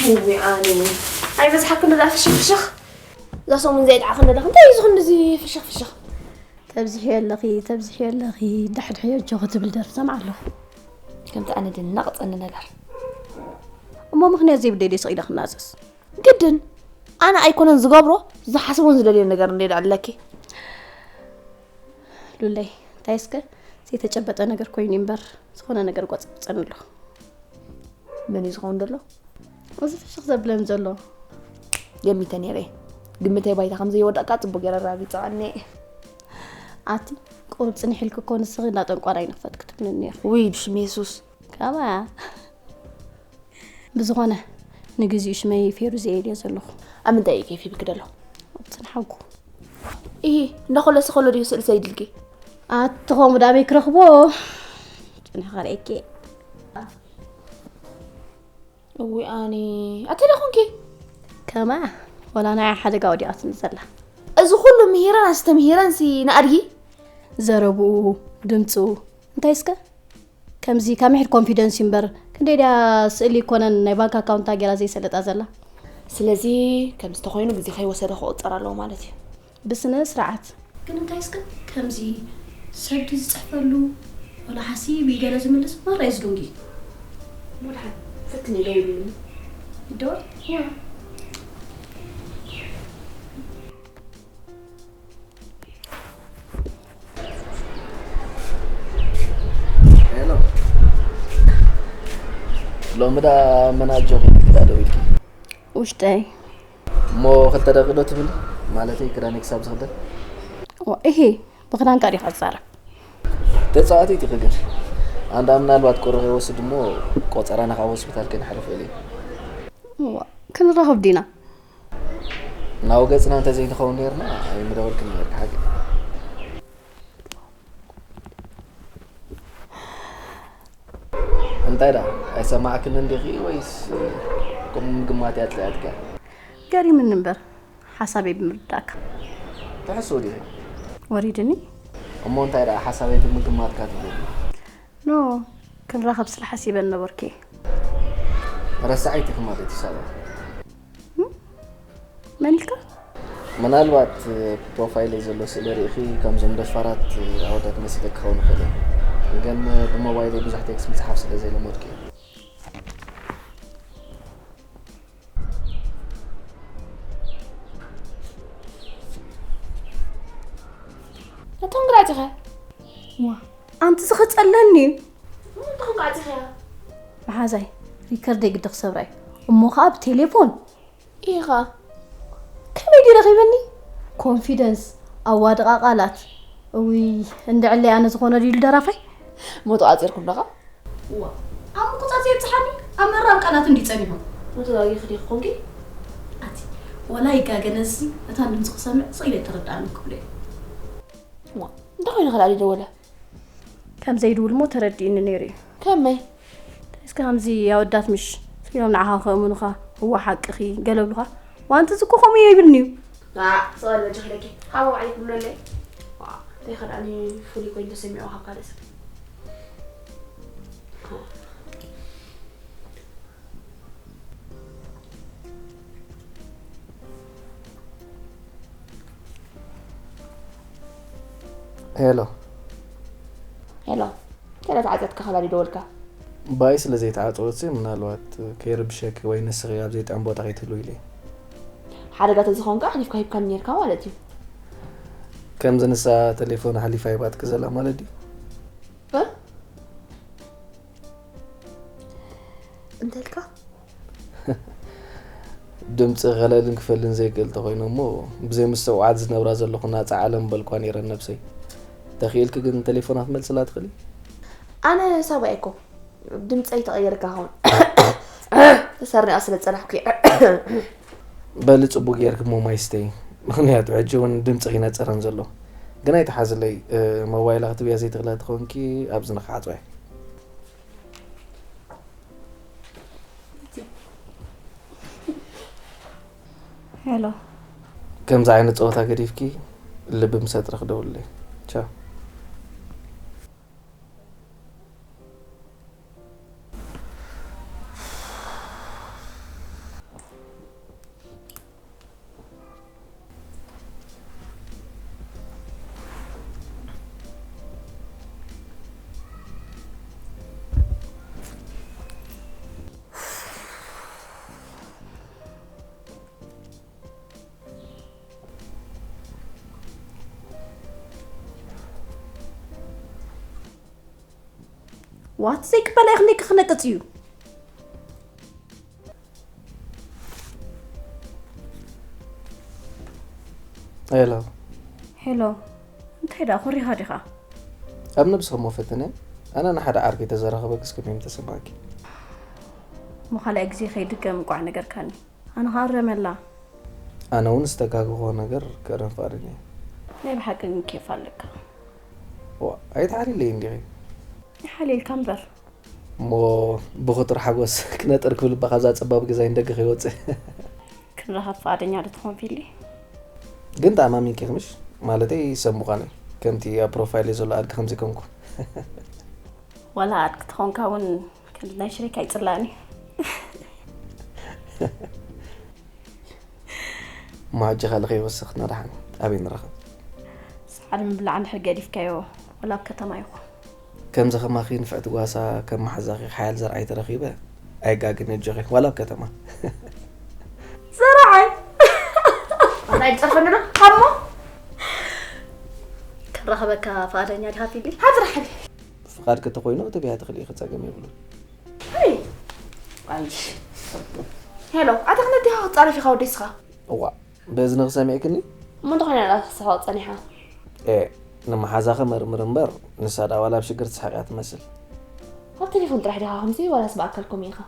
እዊ ኣነ ኣይበዝሓክን ዶ ፍሽኽ ፍሽኽ? እዛ ሰሙን ዘይድዓኽን ዶ እንታይ እዩ ዝኹን እዚ ፍሽኽ ፍሽኽ? ተብዝሕዮ ኣለኺ፣ ተብዝሕዮ ኣለኺ፣ ዳሕድሕዮ ጆ ክትብል ደርፊ ሰምዓ ኣለኹ። ከምቲ ኣነ ድናቕ ጸኒ ነገር። እሞ ምኽንያት ዘይብለይ ድየ ስቕ ኢለ ክናዘዝ? ግድን ኣነ ኣይኮነን ዝገብሮ፣ ዝሓስቦን ዝደልዮን ነገር እንደ ኣለኪ። ሉለይ፣ እንታይ እስከ ዘይተጨበጠ ነገር ኮይኑ እምበር ዝኾነ ነገር ጓጽጸኒ ኣለኹ። መን እዩ ዝኸውን ዘሎ? እዚ ፍሽኽ ዘብለን ዘሎ። ገሚተ ነይረ። ግምተይ ባይታ ከም ዘይወደቕካ ጽቡቕ ገይረ ኣረጋጊጸ እኔ። ኣቲ ቁሩብ ጽንሕ ኢልኪ እኮ ንስኺ እንዳ ጠንቋል ኣይንኽፈት ክትብልኒ ነይርኪ። ውይ ብሽም የሱስ። ከማያ። ብዝኾነ ንግዚኡ ሽመይ ፌሩዝ እየ ኢለዮ ዘለኹ። ኣብ ምንታይ እዩ ኬፍ ይብኪ ደሎ? ኣብቲ ንሓውኩ። ኢሂ፣ እንዳኾለሰ ከሎ ድዩ ስእሊ ሰይድልኪ? ኣቲ ኸምኡ ዳበይ ክረኽቦ? ጭንሒ ከርእየኪ። እዊ ኣኒ፣ ኣቲ ዶ ኾንኪ? ከማ፣ ወላ ናይ ሓደጋ ወዲቓትኒ ዘላ። እዚ ኩሉ ምሂረን ኣስተምሂረን ሲ ንኣድጊ? ዘረብኡ፣ ድምፁ፣ እንታይ እስከ? ከምዚ ካብ ምሒር ኮንፊደንስ እዩ እምበር፣ ክንደይ ድያ ስእሊ ይኮነን ናይ ባንክ ኣካውንታ ጌራ ዘይሰለጣ ዘላ? ስለዚ ከምዚ ተኾይኑ ግዜ ከይወሰደ ክቑጸር ኣለዎ ማለት እዩ። ብስነ ስርዓት። ግን እንታይ እስከ ከምዚ ሰብዲ ዝጽሕፈሉ ወላ ሓሲብ ገለ ዝምልስ ማራ እዩ ዝዱንጊ። ወድሓን ፈትኒ ደውልልኒ። ይደወል? ያ። ሄሎ። ሎሚ ዳ መናጆ ኺዳ ደው ኢልኪ? ውሽጠይ። እሞ ክልተ ደቂ ዶ ትብሊ? ማለተይ ክዳነይ ክሳብ ዝኽደን? ዋ፣ ኢሂ፣ ብኽዳንካ ዲኻ ትዛረብ? ተጻዋቲት ኢኺ ግን። ኣንዳ ምናልባት ቁሪ ከይወስድ እሞ ቆጸራና ካብ ሆስፒታል ከይንሓልፍ ኢለ። ዋ፣ ክንራኸብ ዲና? ናብ ገጽና እንተዘይንኸውን ነይርና ኣይምደወልክን ነይርካ ሓቂ። እንታይ ደኣ ኣይሰማዕክን እንዲኺ ወይስ ከም ምግማት እያ ኣጥሊያትካ? ገሪምኒ እምበር ሓሳበይ ብምርዳእካ። ትሕስው ዲኺ? ወሪድኒ። እሞ እንታይ ደኣ ሓሳበይ ብምግማትካ ትብለኒ? ኖ፣ ክንራኸብ ስለ ሓሲበ ነበርኩ። ረሳዒት ኢኺ ማለት እዩ ሳባ። እም? መን ኢልካ? ምናልባት ፕሮፋይለይ ዘሎ ስእሊ ርኢኺ ከምዞም ደፋራት ኣወዳት መሲለኪ ክኸውን ይኽእል እየ። ግን ብሞባይለይ ብዙሕ ቴክስት ምጽሓፍ ስለ ዘይለመድኩ እየ። እቶም ግራጭኸ? ዋ፣ ኣንቲ ዝኸጸለኒ እዩ። እቶም ግራጭኸ? መሓዛይ፣ ሪከርደይ ግዲ ክሰብራ እዩ። እሞ ኸኣ ብቴሌፎን። ኢኻ። ከመይ ድዩ ረኺበኒ? ኮንፊደንስ፣ ኣዋድቓ ቃላት። እውይ፣ እንድዕለይ ኣነ ዝኾነ ድዩ ደራፋይ? ሞቶ ዓጺርኩም ደኻ? ዋ፣ ኣብ ምቁጻጽ የብጽሓኒ፣ ኣብ ምእራም ቃላት እንዲ ጸኒሑ። ሞቶ ዳጊ ክዲ ኾንኪ? ኣቲ፣ ወላ ይጋገነሲ፣ እታ ድምፂ ክሰምዕ ስቕ ኢለ ተረዳእኒ ክብሎ እዩ። ዋ፣ እንታይ ኮይኑ ኸላሊ ደወለ? ከም ዘይድውል እሞ ተረዲእኒ ነይሩ እዩ። ከመይ? እስከ ከምዚ ኣወዳት ምሽ ኢሎም ንዓኻ ከእምኑኻ፣ እዋ ሓቅኺ፣ ገለ ብሉኻ። ዋንቲ ዝኮ ከምኡ እየ ይብልኒ እዩ። ዋ፣ ስቕ በል በጃኺ ደቂ። ካብ ባዕለይ ክብለለይ። ዋ፣ እንታይ ከዳኒ ፍሉይ ኮይኑ ተሰሚዑ ካብ ካልእ ሰብ። ሄሎ። ሄሎ። ገለ ተዓጸትካ ኸላሊ ደወልካ። ባይ ስለ ዘይተዓጸወት ምናልባት ከይርብሸኪ ወይ ንስኺ ኣብ ዘይጥዕም ቦታ ከይትህልዊ ኢለ። ሓደጋ ተዝኾንካ ኣሕሊፍካ ሂብካኒ ነይርካ ማለት እዩ። ከምዚ ንሳ ቴሌፎን ኣሕሊፋ ሂባትኪ ዘላ ማለት ድዩ? እ? እንተልካ? ድምፂ ከለልን ክፈልን ዘይክእል ተኾይኑ እሞ ብዘይ ምስትውዓል ዝነብራ ዘለኹ ናፃ ዓለም በልኳ ነይረን ነብሰይ። ተኽኢልኪ ግን ቴሌፎና ክትመልስላ ትኽእሊ? ኣነ ሳባ እየ እኮ። ድምፀይ ተቐይርካ ኸውን። ተሰርኒቓ ስለ ዝጸናሕኩ እየ። በሊ ጽቡቕ ጌርኪ እሞ ማይ ስተይ። ምኽንያቱ ሕጂ እውን ድምፅኺ ይነጸረን ዘሎ። ግን ኣይትሓዝለይ፣ እ፣ ሞባይላ ክትብያ ዘይትኽእላ ተኾንኪ ኣብዚ ንኽዓጽዋ እየ። ሄሎ። ከምዚ ዓይነት ጸወታ ገዲፍኪ ልቢ ምሰጥረ ክደውልለይ። ቻው። ዋት ዘይቅበላ ይኽነቂ ክነቅጽ እዩ። ሄሎ። ሄሎ፣ እንታይ ደኣ ኮሪኻ ዲኻ? ኣብ ነብስኺ እሞ ፈትነ። ኣነ ንሓደ ዓርከይ ተዘራኸበክስ ከመይ ተሰማዕኪ? እሞ ካልኣይ ግዜ ከይድገም እንቋዕ ነገርካኒ። ኣነ ኸኣ እረመላ። ኣነ እውን ዝተጋገኹዎ ነገር ክእረም ፍቓደኛ እየ። ናይ ብሓቂ ግን ኬፍ ኣለካ። ዋ፣ ኣይትሓልይለይ እንዲኺ። ይሓልየልካ እምበር። እሞ ብኽጡር ሓጎስ ክነጥር ክብል እባ ካብዛ ጸባብ ገዛይ ንደገ ከይወጽእ። ክንራኸብ ፍቓደኛ ዶ ትኾን ፊሊ? ግን ተኣማሚንኪ ምሽ? ማለተይ ሰብ ምዃነይ ከምቲ ኣብ ፕሮፋይለይ ዘሎ ኣድጊ ከምዘይኮንኩ። ዋላ ኣድጊ ትኾንካ እውን ክንዲ ናይ ሽሬክ ኣይጽላእን እዩ። እሞ ሕጂ ካልእ ከይወሰኽና ደሓን ኣበይ ንራኸብ? ሰዓል ምብላዕ እንድሕር ገዲፍካዮ ዋላ ኣብ ከተማ ይኹን። ከምዚ ከማኺ ንፍዕቲ ጓሳ ከም መሓዛኺ ሓያል ዘርኣይ ተረኺበ ኣይጋግን እጆኺ ዋላ ኣብ ከተማ። ዘርኣይ እንታይ ጸፈንና? ሃሞ ክራኸበካ ፍቓደኛ ዲኻ ፊሊ? ሃትራሓል ፍቓድ ከተኮይኖ እቲ ብያ ትኽልኢ ክጸገም የብሉን። ኣይ ሄሎ ኣታ ክነዲኻ ክጻረፍ ኢኻ ወደይ ስኻ? እዋ በእዝንኺ ሰሚዕክኒ? እሞ እንተኾይና ዳ ክትስሕቕ ጸኒሓ? ኤ ንመሓዛኺ መርምር እምበር ንሳ ዳ ዋላ ኣብ ሽግር ትስሕቕ እያ ትመስል። ኣብ ቴሌፎን ጥራሕ ዲኻ ከምዚ ዋላስ ብኣካል ከምኡ ኢኻ?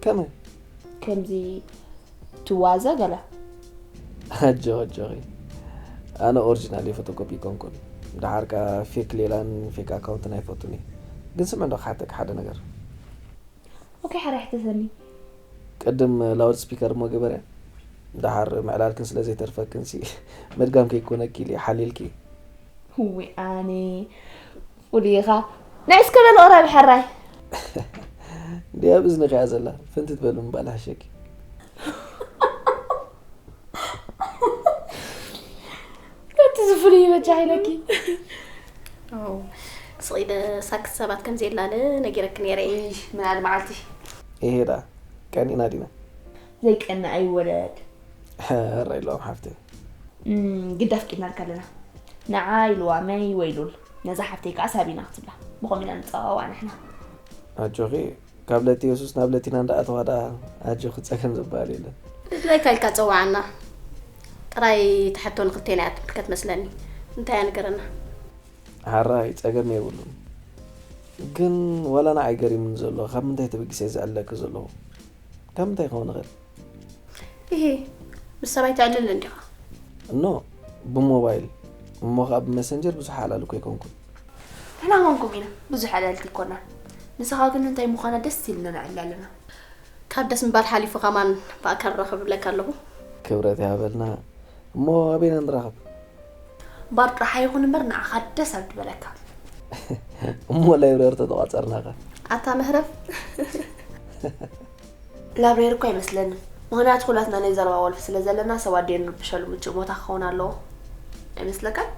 ከመይ? ከምዚ ትዋዘ ገለ። ኣጆኺ ኣጆኺ ኣነ ኦሪጂናል እየ ፎቶኮፒ ኣይኮንኩን። ደሓር ከኣ ፌክ ሌላን ፌክ ኣካውንትን ኣይፈቱን እየ። ግን ስምዒ እንዶ ክሓተኪ ሓደ ነገር። ኦኬ ሓራይ ሕተተኒ። ቅድም ላውድ ስፒከር እሞ ግበርያ። ደሓር ምዕላልክን ስለ ዘይተርፈክንሲ ምድጋም ከይኮነኪ ኢለ ሓልየልኪ። እውይ ኣነ ፍሉይ ኢኻ። ንዒ እስከ በል ቕረቢ ሕራይ። እንዲ ኣብ እዝንኺ እያ ዘላ ፍንትት በል ምባል ይሕሸኪ። እቲ ዝፍሉይ በጃ ኢለኪ። ስቕ ኢለ ሳክት ሰባት ከም ዘየላለ ነጊረኪ ነይረ እየ። ምናል መዓልቲ ይሄ ደኣ ቀኒና ዲና? ዘይቀንእ ኣይወለድ። ሕራይ ኢሎም ሓፍተይ። ግዳ ኣፍቂድናልካ ኣለና። ንዓ ኢልዋ መይ ወይ ሉል፣ ነዛ ሓፍተይ ከኣ ሳቢና ክትብላ። ብኸምኡ ኢና ንጸዋዋዕ ንሕና። ኣጆኺ ካብ ለቲ የሱስ ናብ ለቲና እንዳኣተዋ ደኣ ኣጆኺ ጸገም ዝበሃል የለን። ድላይካ ኢልካ ጸዋዓና። ጥራይ እቲ ሕቶ ንክልቴና እያ ትምልከት መስለኒ። እንታይ እያ ንገረና። ሓራይ ጸገም የብሉን። ግን ዋላ ንዓይ ገሪሙኒ ዘሎ ካብ ምንታይ ተበጊሰ እየ ዝዕለለኪ ዘለኹ? ካብ ምንታይ ክኸውን ይኽእል? እሂ ምስ ሰብኣይ ተዕልል እንዲኻ? እኖ ብሞባይል እሞ ኸኣ ብመሰንጀር ብዙሕ ኣዕላል እኮ ኣይኮንኩን። ንሕና ኮንኩም ኢና ብዙሕ ኣዕለልቲ ኣይኮናን። ንስኻ ግን እንታይ ምዃና ደስ ኢልና ንዕልል ኣለና። ካብ ደስ ምባል ሓሊፉ ኸማን ብኣካል ራኸብ እብለካ ኣለኹ። ክብረት ይሃበልና። እሞ ኣበይና ንራኸብ? ባር ጥራሕ ኣይኹን እምበር ንዓኻ ደስ ኣብ ዝበለካ። እሞ ላይብረሪ ተተቋጸርናኸ? ኣታ መህረፍ። ላብሬሪ እኮ ኣይመስለንን። ምኽንያቱ ኩላትና ናይ ዘረባ ወልፊ ስለ ዘለና ሰባት ደየንርብሸሉ ምቹእ ቦታ ክኸውን ኣለዎ። ኣይመስለካን?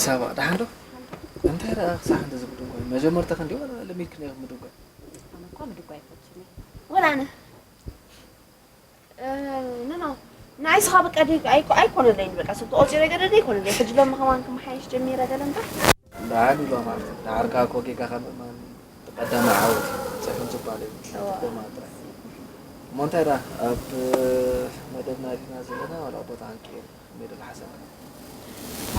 ሳባ፣ ደሓን ዶ? እንታይ ደኣ ክሳዕ ክንዲ ዝምድንጓይ? መጀመርታ ክንዲ ዋላ ለሚድክን ኢኺ ምድንጓይ? ኣነ እኳ ምድንጓይ ኣይፈቱን እየ። ወላ ኣነ። እ፣ ኖ፣ ኖ። ንዓይ ስኻ በቃ ደይ-፣ ኣይኮ-፣ ኣይኮነለይን በቃ። ሰብ ተቖጺረ ገለ ደይኮነለይ። ሕጂ ሎሚ ከማን ክመሓየሽ ጀሚረ ገለ እምበር። ደሓን ኢሎ ማለት እዩ። ደሓር ከኣ እኮ ጌጋኻ ምእማን ቀዳማይ ዓወት እዩ። ጽሑን ዝባል እዩ። እዋ። ጽቡቕ ማለት ጥራይ። እሞ እንታይ ደኣ፣ ኣብ መደብና ዲና ዘለና ዋላ ቦታ ክንቅይር? ሜዳ ዝሓሰብካ?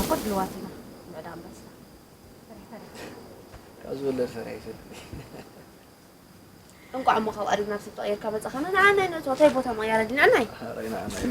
ኣኮ ድልዋት ኢና። ምዕዳም በስና። ፈሪሕ፣ ፈሪሕ። ካብ ዝውለድ ፈሪሕ ይፈልጥ። እንቋዕ እሞ ካብ ኣድግ ናብ ሰብ ተቐይርካ መጻኻ። ንዓናይ ነእትዎ፣ እንታይ ቦታ ምቕያር ኣድልናናይ? ኧረ ንዓናይ።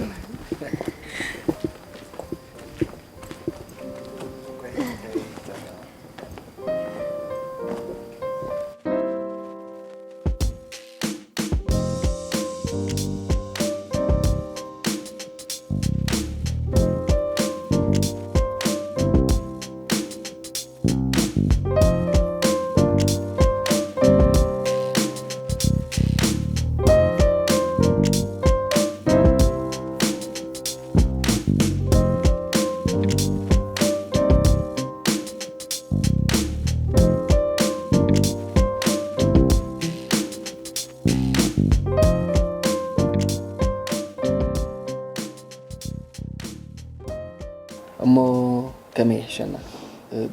እሞ ከመይ ይሕሸና?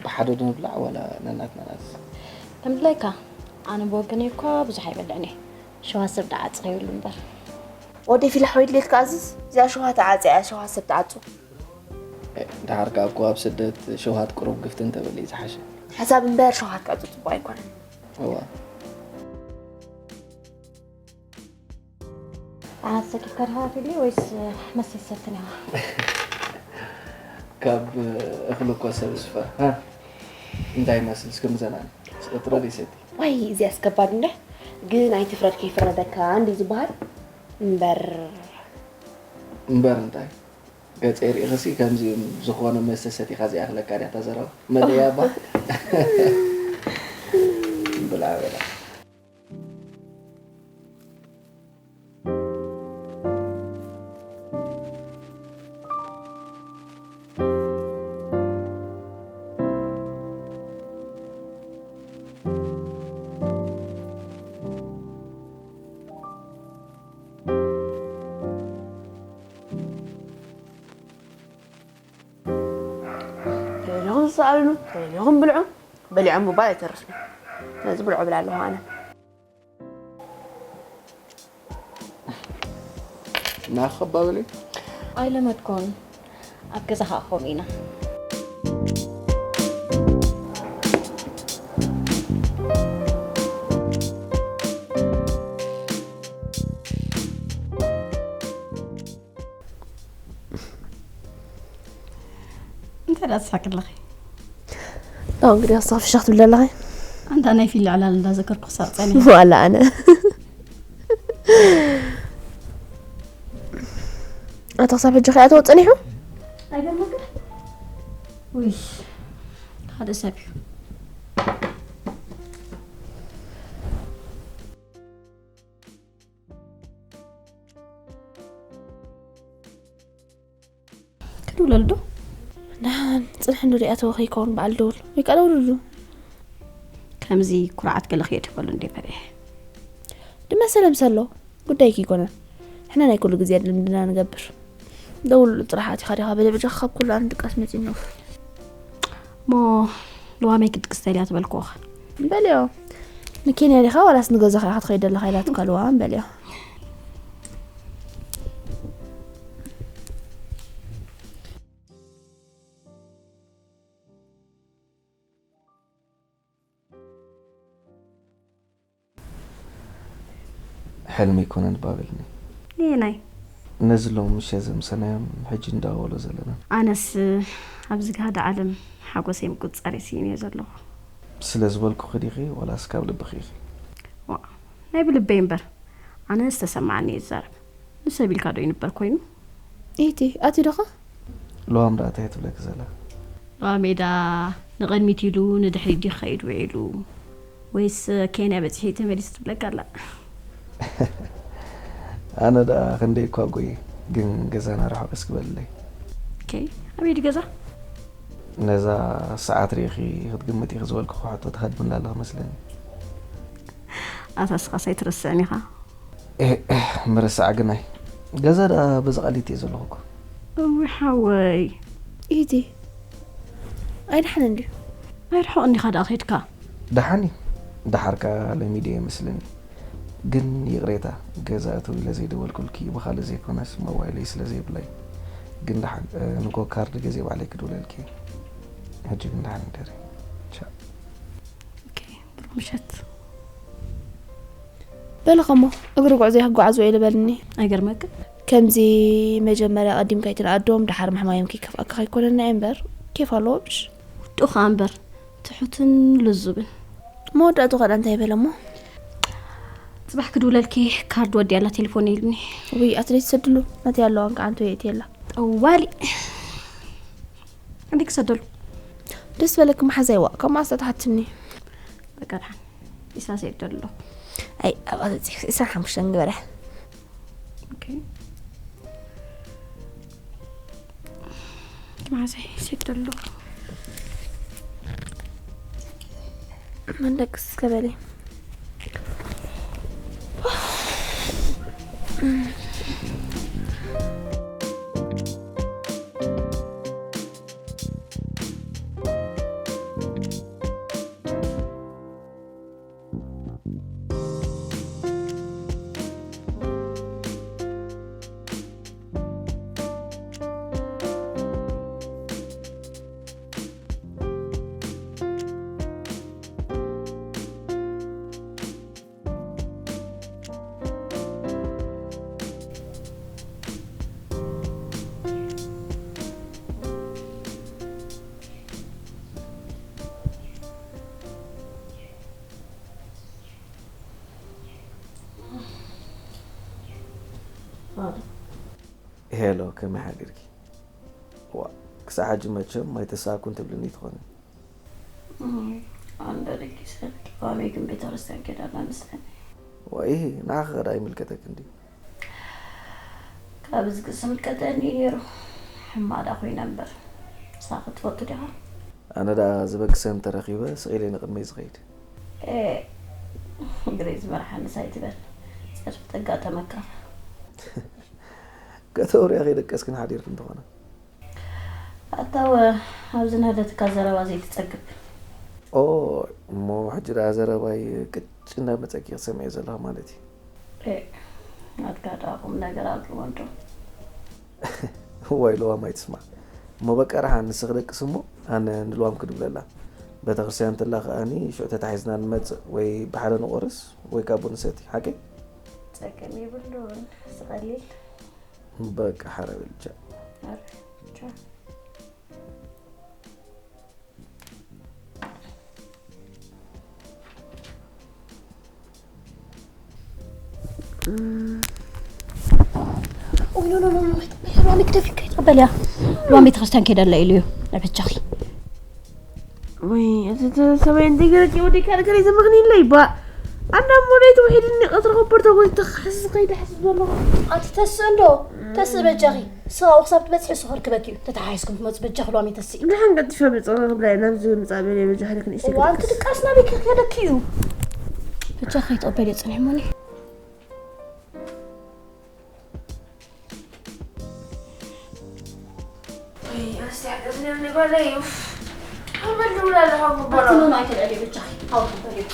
ብሓደ ዶ ንብላዕ ዋላ ነናትና ንኣዝዝ? ከም ድላይካ። ኣነ ብወገነይ እኳ ብዙሕ ኣይበልዕን እየ። ሸዋ ሰብ ደኣ ዓጽ ከይብሉ እምበር። ወደይ ፊላሕ ወይ ድሌት ክኣዝዝ፣ እዚኣ ሸውሃት ተዓጽያ እያ፣ ሸውሃት ሰብ ትዓጹ። እ፣ ደሓር ከኣ እኮ ኣብ ስደት ሸውሃት ቁሩብ ግፍቲ እንተበሊ እዩ ዝሓሸ። ሕሳብ እምበር ሸውሃት ክኣጹ ጽቡቕ ኣይኮነን። እዋ። ኣሰኪፍካ ዲኻ ፊሊ ወይስ መስተ ይሰትን ኢኻ? ካብ እኽሊ እኮ ሰብ ዝፈ-፣ ሃ? እንታይ ይመስል እስኪ ምዘናኒ። ስጥጥረ ደይ ሰቲ? ዋይ፣ እዚኣስ ከባድ እንደ፣ ግን ኣይትፍረድ ከይፍረደካ እንዲ ዝበሃል እምበር። እምበር እንታይ? ገጸይ ርኢኽሲ ከምዚ ዝኾነ መስተ ሰቲኻ ዘይኣኽለካ ድያ እታ ዘረባ? መለያ እባ። ብላ በላ። ተደሊኹም ዝሰኣልሉ፣ ተደሊኹም ብልዑ፣ በሊዖም ምባል ኣይተርስዑ። ስለዚ ብልዑ እብል ኣለኹ ኣነ። ናኸ ባበለይ? ኣይለመድኩን። ኣብ ገዛ ኸዓ ከምኡ ኢና። እንታይ ደኣ ትስሕቂ ኣለኺ? ኣው እንግዲህ ኣሳብ ፍሽኽ ትብሊ ኣለኺ። ኣንታ ናይ ፊል ዕላል እንዳዘከርኩ ክሳቕ ጸኒሐ። ዋላ ኣነ። ኣታ ክሳብ ሕጂ ከኣ ትወጽእ ጸኒሑ? ኣይገርመካ? ውይ፣ ሓደ ሰብ እዩ። ክድውለሉ ዶ? ደሓን ጽንሒ እንዶ ሪኣተዎ ከይከውን በዓል ደውል። ወይ ከኣ ደውልሉ። ከምዚ ኩርዓት ገለ ከየድህበሉ እንደ ፈሪሐ። ድመሰለ ምሰሎ፣ ጉዳይኪ ኣይኮነን። ንሕና ናይ ኩሉ ግዜ ልምድና ንገብር። ደውልሉ ጥራሕ ኣቲኻ ዲኻ በለ በጃኻ ካብ ኩሉ ኣነ ድቃስ መጺኒ ኡፍ። እሞ ልዋመይ ክድቅስ ተልያ ትበልክዎ ኸ? በልዮ። ንኬንያ ዲኻ ዋላስ ንገዛኻ ኢኻ ትኸይድ ዘለኻ ኢላትካ ልዋም በልዮ። ሕልሚ ኣይኮነን ባበልኒ። ነየናይ? ነዚ ሎሚ ምሸት ዘምሰናዮም ሕጂ እንዳወሎ ዘለና። ኣነስ ኣብዚ ጋህዲ ዓለም ሓጎሰይ ምቁጽጻር ስኢነዮ ዘለኹ። ስለ ዝበልኩኺ ዲኺ ዋላስ ካብ ልብኺ ኢኺ? ዋ፣ ናይ ብልበይ እምበር። ኣነ ዝተሰማዓኒ እየ ዝዛረብ። ንሰብ ኢልካ ዶ ይንበር ኮይኑ? ኢቲ፣ ኣቲ ዶኻ? ለዋም ደኣ እንታይ ትብለኪ ዘላ? ለዋም ሜዳ ንቕድሚት ኢሉ ንድሕሪት ድዩ ክኸይድ ውዒሉ? ወይስ ኬንያ በጺሑ እዩ ተመሊሱ ትብለካ ኣላ? ኣነ ደኣ ክንደይ እኳ ጎየ፣ ግን ገዛና ርሑቕ እስኪ በልለይ። ኦኬ፣ ኣበይ ድዩ ገዛ? ነዛ ሰዓት ርኢኺ ክትግምት ኢኺ ዝበልኩ ሕቶ ትሃድምና ኣለኻ መስለኒ። ኣታ ስኻስ ኣይትርስዕን ኢኻ። ምርሳዕ ግናይ ገዛ ደኣ በዚ ቃሊት እየ ዘለኹ እኮ። እዊ ሓወይ። ኢቲ ኣይድሓን እንድዩ። ኣይርሕቕ እንዲኻ ደኣ ኸድካ። ደሓን እዩ። ደሓርካ ለሚደ እየ መስለኒ። ግን ይቕሬታ፣ ገዛ እተው ኢለ ዘይደወልኩልኪ ብኻልእ ዘይኮነስ ሞባይለይ ስለ ዘይብላ እዩ። ግን ደሓን፣ እ፣ ንኮ ካርድ ገዜ ባዕለይ ክድውለልኪ እየ። ሕጂ ግን ደሓን እንደሪ። ቻው። ኦኬ፣ ብሩህ ምሸት። በልኸሞ እግሪ ጉዕዞ ክጓዓዝ ኢሉ በልኒ። ኣይገርመክን? ከምዚ መጀመርያ ቀዲምካ ኣይትንኣዶም፣ ደሓር ምሕማዮም ከይከፍኣካ ከይኮነና እየ እምበር ኬፍ ኣለዎ ብሽ። ውዱእ ኸኣ እምበር ትሑትን ልዙብን። መወዳእቱ ኸዳ እንታይ በለ እሞ? ጽባሕ ክድውለልኪ ካርድ ወዲኣላ ቴሌፎን ኢሉኒ። ውይ ኣትለይ ትሰድሉ ነቲ ኣለዋ እንከዓንቶ የእትየላ። ጠዋሊ። እንዲ ክሰደሉ። ደስ በለኪ መሓዛይዋ ካብ መዓስ ተትሓትኒ? በቃ ደሓን። ኢስራ ሰይድ ደሎ። ኣይ ኣብኣ ተፂሕ ኢስራ ሓሙሽተ ንግበረ። ኦኬ። መዓዛይ ሴት ደሎ። መንደቅስ እስከ በሊ። ሄሎ፣ ከመይ ሓዲርኪ? ዋ፣ ክሳዕ ሕጂ መቸም ኣይተሳእኩን ትብልኒ ትኾኒ። ኣንደርጊሰ ሎሚ ግን ቤተክርስትያን ከይዳ ኣላ መስለኒ። ወይ ንዓኺ ኸዳ ይምልከተክ እንዲ። ካብ ዝግስ ምልከተኒ ነይሩ። ሕማዳ ኮይነ እምበር ንሳ ክትፈቱ ዲኻ? ኣነ ደኣ ዝበግሰ እንተረኺበ ስቕ ኢለ ንቕድመይ ዝኸይድ። እግረይ ዝመርሓኒ ሳይትበል ጸድፊ ተጋጠመካ። ከተውርያ ከይደቀስክን ሓዲርክን ተኾነ። ኣታወ ኣብዚ ንህደትካ ዘረባ ዘይትጸግብ። ኦ እሞ ሕጂ ደኣ ዘረባይ ቅጭ እንዳመጸኪ ክሰምዐ ዘለኹ ማለት እዩ። ናትካ ደኣ ቁም ነገር ኣለዎ እንዶ። ዋይ ለዋም ኣይትስማዕ እሞ በቃ ረሓ ንስኺ ደቅስ እሞ ኣነ ንልዋም ክድብለላ። ቤተክርስትያን ትላ ከኣኒ ሽዑ ተታሒዝና ንመጽእ ወይ ብሓደ ንቆርስ ወይ ካቦ ንሰቲ ሓቂ። ጸገም የብሉን ስቐሊል። በቃ ሓረብል ቻ። ሎሚ ክደፊ ከይትቕበልያ ሎሚ ቤተክርስትያን ከይደለ ኢሉ እዩ ንብቻኺ። ወይ እቲ ሰበይ እንዲገረቂ ወዲካ ነገር ይዘመኽኒ ኢለይ ባ ኣና ሞደይ ተውሒድኒ ቀትሪ ከበርተ ወይ ተኽሕስ ከይደ ሕስብ ዘለኹ። ኣቲ ተስእ እንዶ ተስእ በጃኺ። ስራኡ ክሳብ ትበጽሒ ስኽር ክበኪ እዩ ተተሓሒዝኩም ትመጹ በጃኺ ሎሚ ተስእ። ደሓን ቀልጢፈ ብጽረ ክብላ እየ ናብዚ ምጻእ በለ በጃ ሓደክን እሽተ ዋንቲ ድቃስ ናበይ ክኸደኪ እዩ። በጃኺ ከይትቕበልዮ ጽንሒ እሞኒ። ኣስቲ ሓገዝኒ እብኒ ጓለይ ኡፍ። ሓመድ ልውላ ኣለኻ ጉበሮ። ኣቲ ኖኖ ኣይተልዕልዮ በጃኺ። ሃው ትበልዮ።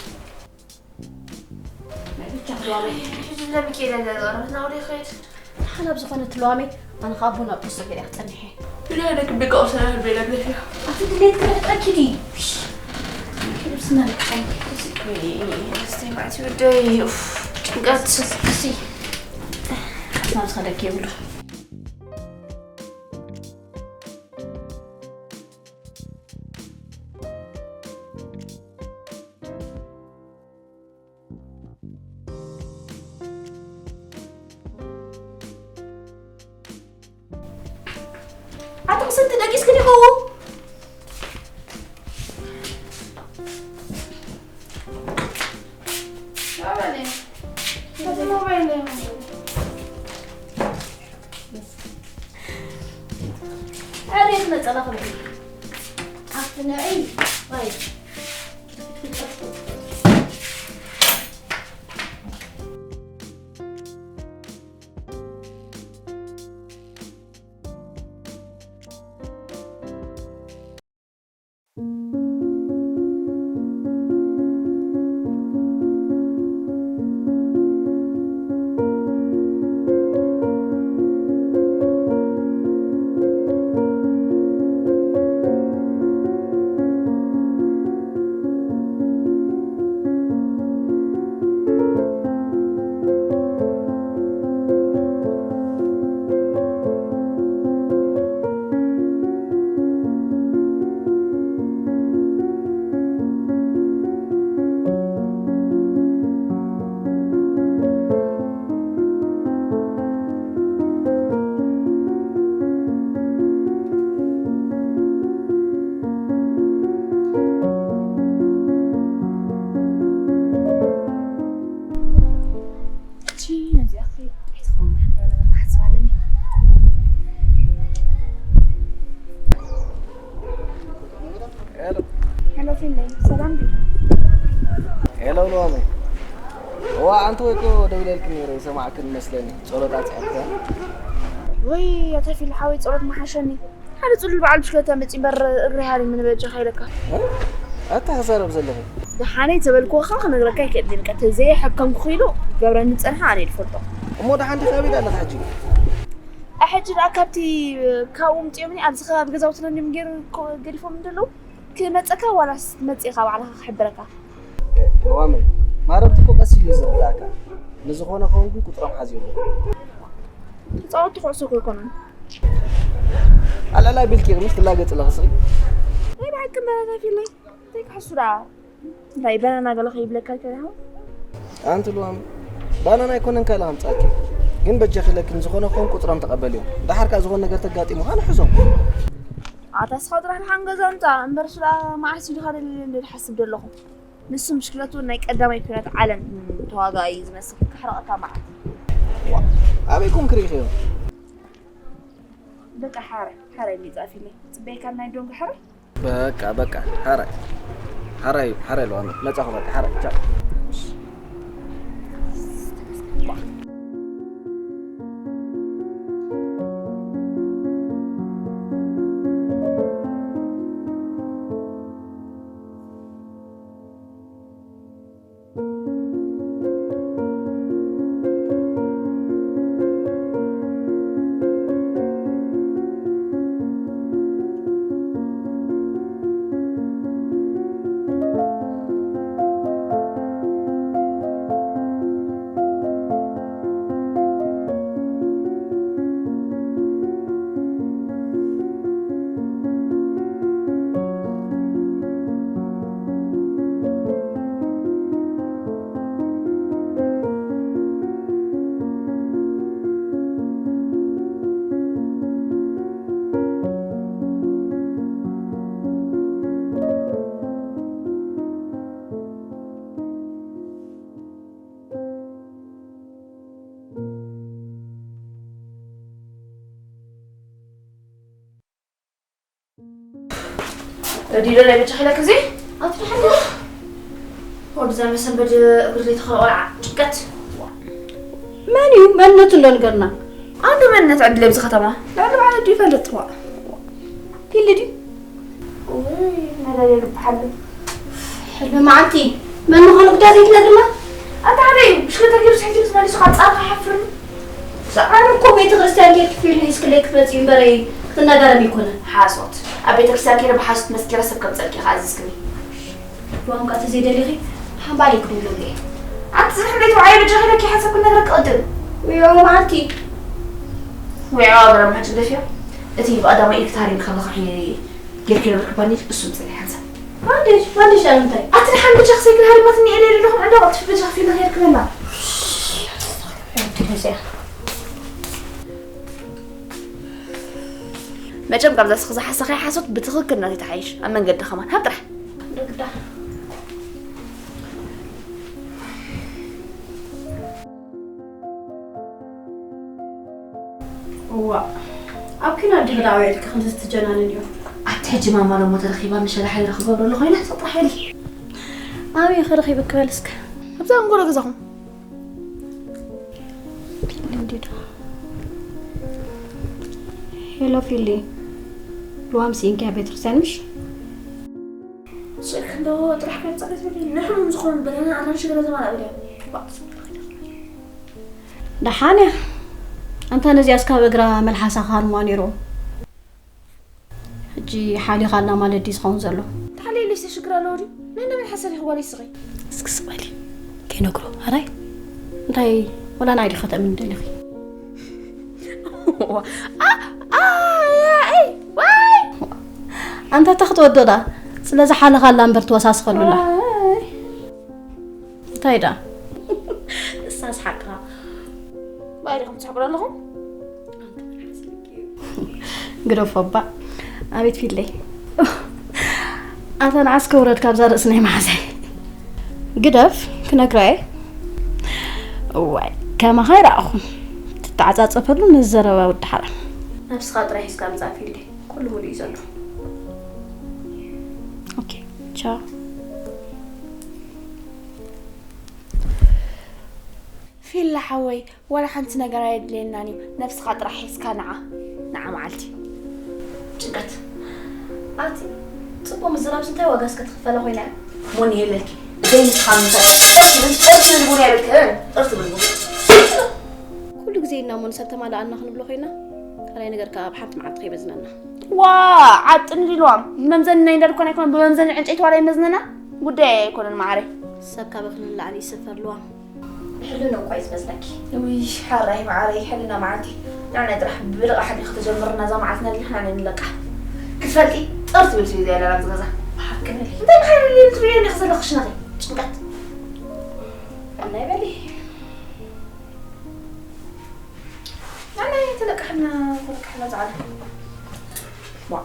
ናይ በጃኺ ሎሚ። ሕጂ ለሚኬዳ እንዳዘረፍና ወደ ይኸይድ። ሓላብ ዝኾነት ሎሚ ኣነ ካብ ቡና ቁርሲ ገለ ክጸንሕ እየ። ብናይ ደቂ ብቃ ሰላም ቤላ ብለሽ። ኣቲ ድሌት ከረጠኪ ዲ። ልብስና ልቀይ። እስቲ ማዕቲ ወደይ ኡፍ ጭንቀት። እስቲ ናብ ዝኸደኪ የብሉ። ኣቶም ስንቲ ደቂስክ ዲኹ? ኣበለ በዚ ሞባይል ነው። ኣሬት መጸላ ክብል። ንዒ፣ ባይ። እቺ ነዚኣ ከ ኣይትኸውን፣ ንሓደ ነገር ክሓስብ ኣለኒ። ሄሎ። ሄሎ ፊለይ፣ ሰላም ድዩ? ሄሎ ሎሚ። እዋ፣ ኣንቲ ወይ እኮ ደዊለልኪ ነይረ፣ ይሰማዕክን መስለኒ። ጸሎት ኣጽዕርካ። ወይ፣ ኣታ ፊል ሓወይ፣ ጸሎት መሓሸኒ። ሓደ ጽሉል በዓል ብሽክለታ መጺ እምበር እግሪ ሃሪ ምን በጃኻ ኢለካ። እ? ኣታ ተዛረብ ዘለኺ። ደሓነይ ተበልክዎ ኸኣ ክነግረካ ኣይክእልን። ቀተ ዘይሓከምኩ ኢሉ ገብረኒ ዝጸንሐ ኣነ እየ ዝፈልጦ። እሞ ደሓን ዲኺ? ኣበይ ኣለኺ ሕጂ? ኣይ ሕጂ ደኣ ካብቲ ካብኡ ምጺኦምኒ ኣብዚ ከባቢ ገዛውትና እንዲም ገይሩ ኮ-፣ ገዲፎም እንደለዉ ክመጸካ ዋላስ መጺእኻ ባዕልኻ ክሕብረካ? እ፣ ዋመይ፣ ማረብቲ እኮ ቀስ ኢሉ እዩ ዝርዳእካ። ንዝኾነ ኸውን ግን ቁጽሮም ሓዝዮ ኣለኹ። ተጻወትቲ ኩዕሶ እኮ ኣይኮኑን። ኣላላ ቢልኪ ቅድሚት ትላገጽ ኣለኺ ስኺ። ናይ ብሓቂ መራታፊለይ። እንታይ ክሕሱ ደኣ? እንታይ ባናና ገለ ከይብለካ ይከዳ? ኣንቲ ልዋም፣ ባናና ኣይኮነን ካልእ ከምጻኪ። ግን በጃኺ ኢለኪ ንዝኾነ ኸውን ቁጽሮም ተቐበልዮም። ደሓር ከኣ ዝኾነ ነገር ተጋጢሙ ከኣ ንሕዞም። ኣታ እስኻ ጥራሕ ንሓን ገዛ ምጻእ እምበር ስላ መዓስ ኢልካ ደሊለ እንደ ዝሓስብ ዘለኹ። ንሱ ምሽክለቱ ናይ ቀዳማይ ኩናት ዓለም ተዋጋኢ ዝመስል ክሕረቐካ መዓት። ዋ፣ ኣበይ ኮን ክሪእኽዮ? በቃ ሓራይ፣ ሓራይ ሚጻፊለይ። ጽበየካ ናይ ዶንግ ሓራይ? በቃ፣ በቃ፣ ሓራይ። ሓራይ፣ ሓራይ ኣለዋ። መጻኹ በቃ፣ ሓራይ። ቻው። ረዲዶ ናይ በጃ ኪላ ግዜ ኣትድሓለ። ወዲ ዘመሰንበድ እግሪ ዘይተኸለ ቆልዓ ጭቀት። መን እዩ መንነቱ እንዶ ንገርና። ኣንዱ መንነት ዕድለ ኣብዚ ከተማ ልዕሊ ባዕሉ ድዩ ይፈልጥ ዋ። ፊልድ ድዩ? ወይ መዳየ ልብሓሉ። ሕልሚ መዓልቲ መን ምዃኑ ግዳ ዘይትነግርና? ኣታ ሓደይ ብሽክለታ ገይሩ ስሕቲ ምስ መሊሱ ካብ ጻርካ ሓፍርኒ። ኣነ እኮ ቤተ ክርስቲያን ኬድኪ ፊልድ ሒዝክለይ ክትመጺ እምበረይ ክትነጋረኒ ኣይኮነን። ሓሶት። ኣብ ቤተ ክርስቲያን ከይደ ብሓሶት መስኪረ ሰብ ከምጸልኪ ኢኻ ኣዚዝክኒ። ዋንቃ ተዘይደሊኺ ሓምባል ክድውሎም እየ። ኣንቲ ዝሕም ቤት ውዓይ በጃኺ ኢለኪ ሓንሳብ ክነግረኪ ቅድም። ውዮ መዓልቲ። ውዮ ኣገረ ምሕጭ ደፊያ። እቲ ብቐዳማይ ኢልክ ታሪም ካብ ኸሒ ጌርኪ ነበርክ ባንዲት እሱም ጽሊ ሓንሳብ። ባንዴጅ፣ ባንዴጅ ኣብ ምንታይ? ኣቲ ደሓን በጃኺ ሰይክል ሃሪማትኒ እየ ኢለ ኣለኹ። ዕዳ ቅልጥፊ በጃኺ ፊልም ሄድክለና። መቸም ካብዛ ስኽ ዝሓሰኸ ሓሶት ብትኽክል ናተይ ተሓይሽ። ኣብ መንገዲ ከማን ሃብ ጥራሕ። እዋ፣ ኣብ ኪኖ ኣዲኺ ደኣ ውዒልኪ ከምዚ ትጀናንን እዩ። ኣቲ ሕጂ ማማ ሎሞ ተረኺባ ምሸላ ሓይረ ክገብረሉ ኮይና፣ ጽጥራሕ በሊ። ኣበይ ከረኺበኪ በል እስከ? ኣብዛ ኣንጎሎ ገዛኹም። እንዲዶ። ሄሎ ፊሊ። ልዋም ሲንኪያ ቤተክርስትያን ምሽ? ስልክ እንዶ ጥራሕ ከም ጸገት በሊ። ንሕሙም ዝኾኑ በናና ኣራንሺ ገለ ዘማላ በሊ። ደሓን እያ። ኣንታ ነዚኣስ ካብ እግራ መልሓሳ ክሃርምዋ ነይሩ። ሕጂ ሓሊኻልና ማለት ድዩ ዝኸውን ዘሎ? ተሓልየለይስ ሽግር ኣለዎ ድዩ? ናይ እንደመን ሓሳብ ኢኺ ጓለይ ስኺ? እስኪ ስቕ በሊ። ከይነግሮ። ኣራይ? እንታይ ወላ ንዓይ ዲኺ ከተእምኒ ደሊኺ? ዋ፣ ኣ፣ ኣ፣ ያ፣ ኤይ፣ ዋይ! ኣንታ እታ ክትወዶ ደኣ? ስለዚ ሓለኻላ እምበር ትወሳስኸሉላ። ዋይ! እንታይ ደኣ? እሳስ ሓቅኻ። ባዕልኹም ትስሕቁ ኣለኹም? ግደፎ እባ። ኣቤት ፊለይ። ኣታ ንዓስ ከውረድ ካብዛ ርእሲ ናይ መሓዛይ። ግደፍ፣ ክነግራ እየ። እዋይ፣ ከማኻ ኣይረኣኹን። ትተዓጻጸፈሉ ነዚ ዘረባ ወዲ ሓራም። ነብስኻ ጥራይ ሒዝካ ምጻእ ፊለይ። ኩሉ ሙሉእ እዩ ዘሎ። ኦኬ፣ ቻው። ፊላ ሓወይ፣ ዋላ ሓንቲ ነገር ኣየድልየናን እዩ። ነብስኻ ጥራሕ ሒዝካ ንዓ፣ ንዓ መዓልቲ። ጭንቀት። ኣቲ፣ ጽቡቕ ምዝራብስ እንታይ ዋጋ እስከ ትኽፈላ ኮይና እያ? ሞን የለኪ። ዘይምስኻ ምንታይ? ጥርስ ብል፣ ጥርስ ብል ቡን የብልክን። ጥርስ ብል ቡን። ኩሉ ግዜ ኢና ሞን ሰብ ተማልኣና ክንብሎ ኮይና፣ ካልኣይ ነገር ከኣ ኣብ ሓንቲ መዓልቲ ከይመዝነና። ዋ፣ ዓጥኒ ዲልዋም። ብመምዘኒ ናይ እንዳድኳን ኣይኮነን፣ ብመምዘኒ ዕንጨይቲ ዋላ ይመዝነና። ጉዳይ ኣይኮነን መዓረይ። ሰብ ካብ እኽሊ ንላዕሊ ይስፈር ልዋም። ብሕልና እኳ እዩ ዝመዝነኪ። ውይ፣ ሓራይ መዓረይ፣ ሕልና መዓልቲ። ንዓና ጥራሕ ብልቓሕ እንዲ ከተጀምርና እዛ መዓልትና ዲና ንሕና ንለቃ። ክትፈልጢ፣ ጥር ትብል ስለ ዘየለና ኣብዚ ገዛ። ብሓቂ በሊ። እንታይ ብሓይሊ ትብልዮ ኣለኺ ዘለኽሽ ናተይ? ጭንቀት። ሕልና ይበሊ። ንዓና ተለቃሕና፣ ተለቃሕና ዝዓለ። ዋ።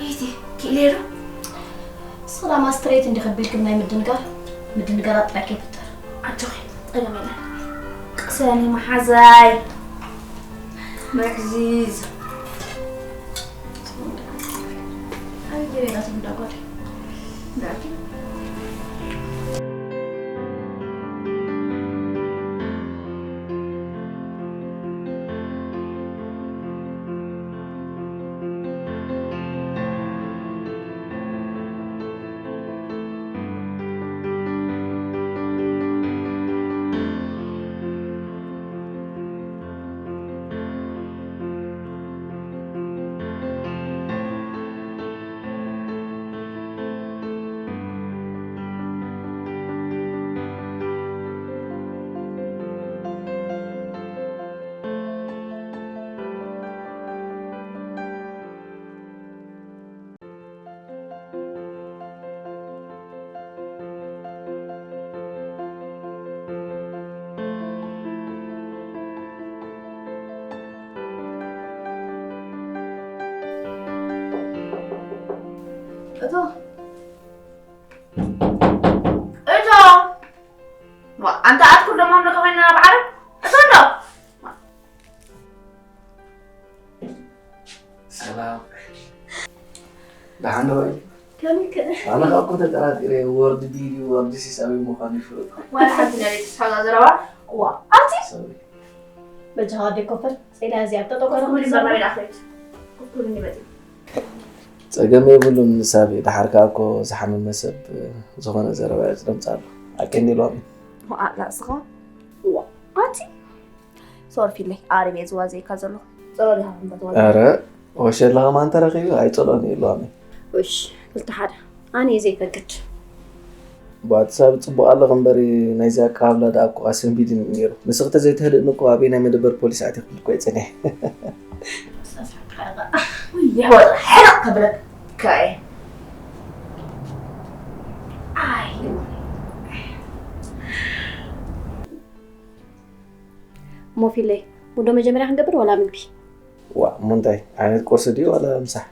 ኢቲ፣ ክኢለዮ ዶ? ንስኺ ደማ ስትሬት እንዲኺ ኣቢልኪ ብናይ ምድንጋር፣ ምድንጋራት ጥራይ ከይፍጠር። ኣጆኺ፣ ጸገም የለን። ቅሰኒ መሓዛይ። ምሕዚዝ። ኣበይ ገይረ ኢላ ትብል ጓል? እቶ፣ እቶ። ዋ፣ ኣንታ ኣትኩል ደሞ ምልከ ኮይና ናብ ዓረብ። እቶ እንዶ። ሰላም። ደሓን ዶ ወይ? ከመይ ከ? ኣነ ካብ እኮ ተጠራጢረ፣ ወርዲ ዲ ድዩ፣ ወርዲ ሲስ ኣበይ ምዃኑ ይፍለጥ። ዋላ ሓንቲ ናይ ተስፋ ዘረባ። ዋ፣ ኣቲ? ሶሪ። በጃኻ ኣደይ ኮፈር፣ ጼዳ እዚኣ ኣብ ጠጠው ገለ ኩሉ ኩሉ ዘረባ ዘረባ። ኢላ ኣኽሪት። ኩሉ ንበጥ። ጸገም የብሉን፣ ሳቢ። ደሓር ከኣ እኮ ዝሓመመ ሰብ ዝኾነ ዘረባ እዩ ዝደምጻሉ። ኣቀንዲልዋም እዩ። ዋላ እስኻ? ዋ፣ ኣቲ? ሶሪ ፊለይ፣ ኣሪብ እየ ዝዋዘየካ ዘለኹ። ጸሎት ኢኻ ከም ተትዋዘ። ኧረ፣ ወሸላ ከማን ተረኺቡ፣ ኣይጸሎን እዩ ኢልዋም እዩ። እሺ፣ ክልተ ሓደ። ኣነ እየ ዘይፈቅድ። ባቲ ሳቢ ጽቡቕ ኣለኺ እምበሪ፣ ናይዚ ኣቀባብላ ደኣ እኮ ኣሰንቢድኒ ነይሩ። ንስኺ ተዘይትህድእኒ እኮ ኣበይ ናይ መደበር ፖሊስ ኣቲኺ ክብል እኮ እየ ጸኒሐ። ሕራቕ ከብለካ እየ። ኣይ። እሞ ፊለይ፣ ጉንዶ መጀመርያ ክንገብር ዋላ ምግቢ? ዋ እሞ እንታይ ዓይነት ቁርሲ ድዩ ዋላ ምሳሕ?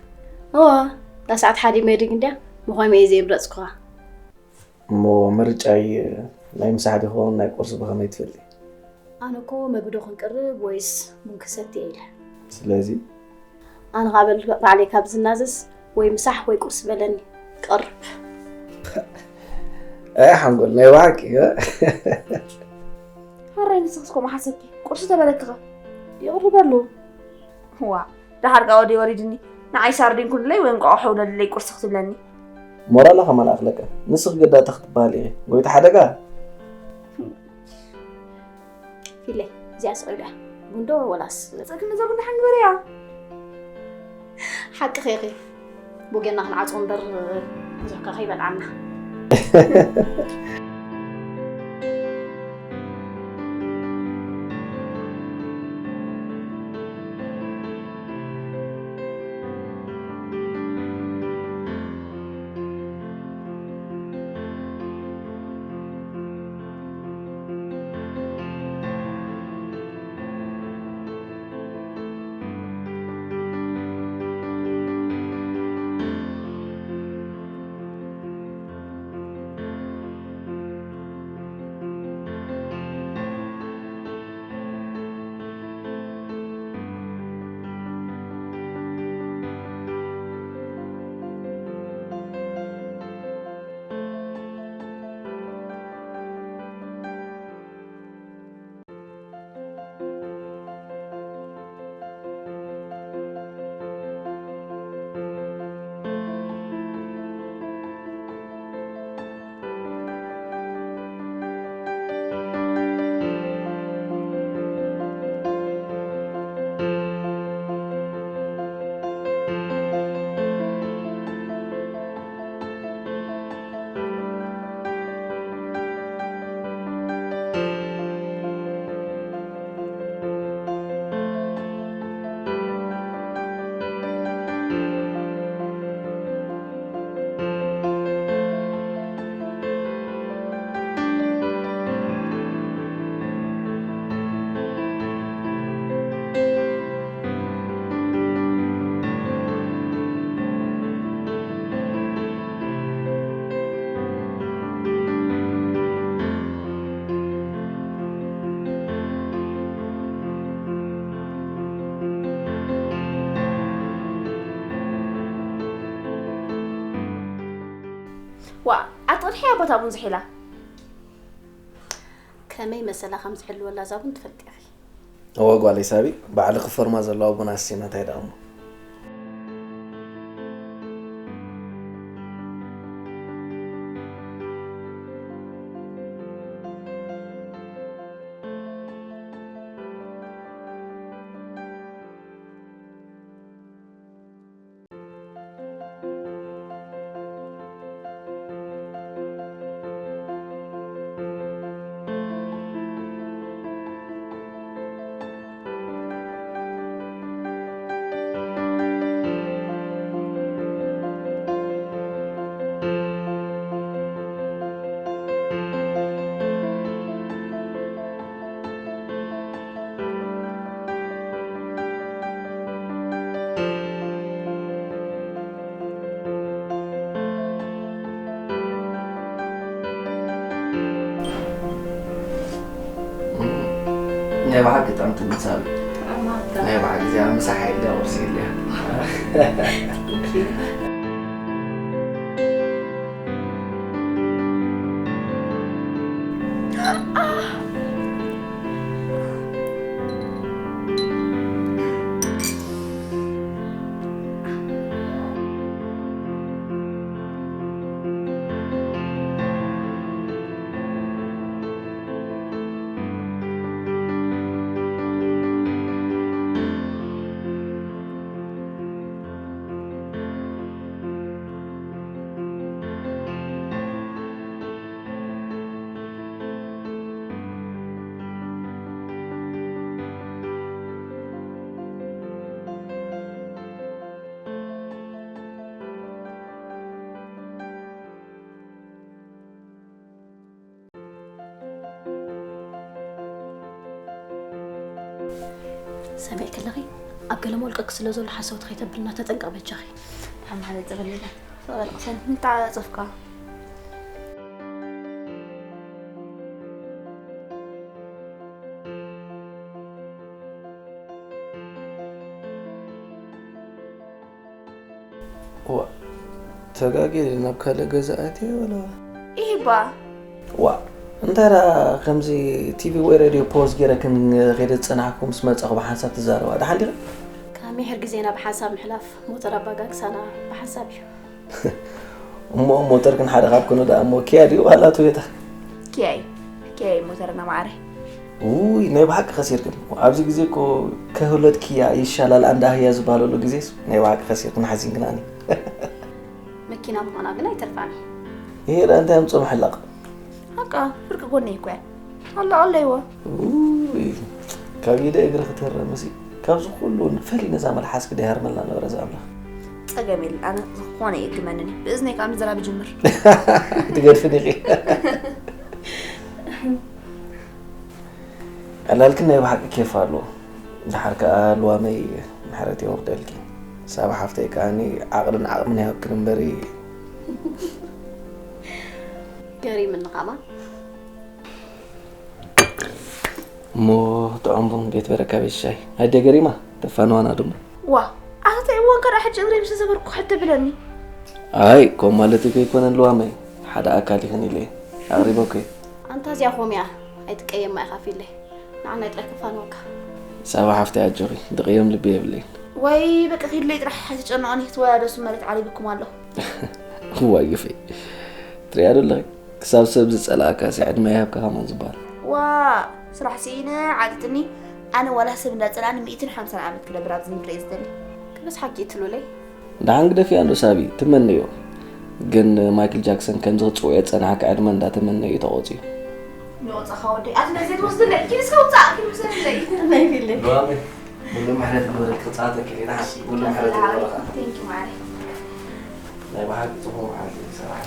እዋ፣ እታ ሰዓት ሓዲመ ድግ እንድያ፣ ምዃኑ እየ ዘይምረጽኩኻ። እሞ ምርጫይ ናይ ምሳሕ ዲኸውን ናይ ቁርሲ ብኸመይ ትፈልጢ? ኣነ እኮ መግቢ ዶ ክንቅርብ ወይስ ቡን ክሰቲ እየ ኢለ። ስለዚ ኣነ ኸዓ በል ባዕለይ ካብ ዝናዘዝ ወይ ምሳሕ ወይ ቁርሲ በለኒ ቀርብ። ኣይ ሓንጎል ናይ ብሓቂ እ? ሓራይ ንስኽስ ከምኡ ሓሰብኪ ቁርሲ ተበለክኸ ይቕርበሉ። ዋ ደሓር ቃ ወዲ ወሪድኒ ንዓይ ሳርዲን ኩልለይ ወይ እንቋቑሖ ውለድለይ ቁርሲ ክትብለኒ። ሞራላ ከማን ኣኽለካ ንስኽ ገዳታ ክትበሃል ኢኺ ጎይታ ሓደጋ። ፊለይ እዚኣ ስቕ ኢሉ እያ ጉንዶ ወላስ ጸግኒ ዘቡና ሓንግበርያ ሓቂ ኸይኺ ቦጌና ክንዓጾ እምበር ብዙሕ ከኸይበልዓና። ዋ ኣጥርሕያ ቦታ ቡን ዝሒላ ከመይ መሰላ ከም ዝሕልወላ እዛ ቡን ትፈልጢ ኢኺ። እወ ጓለይ ሳቢ ባዕልኺ ፎርማ ዘለዋ ቡን ኣስቲና እንታይ ደኣ እሞ። ናይ ብሓቂ ጥዕምቲ ቡን ሳቢ። ናይ ብሓቂ እዚኣ ምሳሕ ኢልያ ቁርሲ ኢልያ። ሰሚዕ ከለኺ ኣብ ገለ ሞልቀቂ ስለ ዘሎ ሓሰውቲ ከይተብልና ተጠንቀቕ በጃኺ። ሓማለ ጽበለለ። ፍቕሪ ቅሰን ምተዓጸፍካ። ዋ፣ ተጋግየ ናብ ካልእ ገዛ ኣትየ ወላ? ኢሂባ። ዋ፣ እንታይ ደኣ ከምዚ ቲቪ ወይ ሬድዮ ፖዝ ገይረ ክንከይደ ዝጸናሕኩ ምስ መጻኹ ብሓንሳብ ትዛረባ። ደሓን ዲኺ? ካብ ምሒር ግዜና ብሓንሳብ ምሕላፍ ሞተር ኣባጋግሳና ብሓንሳብ እዩ። እሞ ሞተር ግን ሓደ ካብ ኩኑ ደኣ እሞ ኪያ ድዩ ዋላ ቶዮታ? ኪያ እዩ። ኪያ እዩ ሞተርና ማዕረ። ውይ፣ ናይ ብሓቂ ከሲርክን። ኣብዚ ግዜ እኮ ከህሎት ኪያ ይሻላል ኣንዳ ኣህያ ዝበሃለሉ ግዜስ ናይ ብሓቂ ከሲርክን ሓዚንክን ኣኒ። መኪና ምዃና ግን ኣይተርፋን እዩ። ይሄ ደኣ እንታይ ኣምጾ ምሕላቕ? ሓቃ፣ ፍርቂ ጎነይ እኮ እያ። ኣለቐለይዎ። ውይ፣ ካብ ኢደ እግሪ ክትህረምሲ፣ ካብዚ ኩሉ ንፈሊ ነዛ መልሓስኪ ደይሃርመልና ነበረ እዛ ኣምላኽ። ጸገም የለን፣ ኣነ ዝኾነ የግመንን እዩ። ብእዝነይ ከኣ ምዝራብ ይጅምር። ትገድፍኒ ኢኺ። ዕላልክን ናይ ብሓቂ ኬፍ ኣለዎ። ድሓር ከኣ ልዋመይ ምሕረት የውርደልኪ። ሳባ ሓፍተይ ከኣኒ ዓቕልን ዓቕምን ይሃብክን እምበሪ። ገሪምኒ ኸማን። እሞ ጥዑም ቡን ቤት በረካ ቤት ሻሂ። ኣደ ገሪማ ተፋንዋና ድማ። ዋ፣ ኣታ እንታይ እዋን ከ ደኣ ሕጂ እግረይ ምስ ሰበርኩ ሕተ ብለኒ። ኣይ፣ ከም ማለት ከይኮነን ልዋመይ፣ ሓደ ኣካል ይኽን ኢለ ኣቕሪበኩ እየ። ኣንታ እዚኣ ኾም እያ፣ ኣይትቀየማ ኢኻ ፊለይ። ንዓናይ ጥራይ ከፋንወካ። ሳባ ሓፍተይ ኣጆኺ፣ ድቕየም ልቢ የብለይን። ወይ በቃ ኪድለይ ጥራሕ ኣይትጨነቐኒ፣ ክትወዳደሱ ማለት ዓሪብኩም ኣሎ። እዋይ ግፈይ። ትሪኣ ዶ ኣለኺ? ክሳብ ሰብ ዝጸልኣካ ሲ ዕድመ ይሃብካ ከማን ዝበሃል። ዋ፣ ስራሕ ስኢነ ዓጢጥኒ። ኣነ ዋላ ሰብ እንዳጸላኒ ሚእትን ሓምሳን ዓመት ክነብር ኣብዚ ምድሪ እየ ዝደሊ። ክብስ ሓቂ ትሉለይ። ደሓን ግደፍያ እንዶ ሳቢ፣ ትመነዮ። ግን ማይክል ጃክሰን ከምዚ ክጽውዕ ዝጸናሕካ ዕድመ እንዳተመነዩ ተቖጽዩ። ንቆጻኻ ወደይ፣ ኣቲ ነዚ ትወስድለይ፣ ኪድ እስከ ውጻእ፣ ኪድ ውሰድለይ። ናይ ፊልም። ሉዋመይ፣ ኩሉ ምሕረት ይግበረልኪ፣ ክጻወተኪ ኢለ፣ ደሓን፣ ኩሉ ምሕረት ይግበረልካ። Thank you ማዕረይ። ናይ ብሓቂ ጽቡቕ መዓልቲ እዩ፣ ሰራሕ።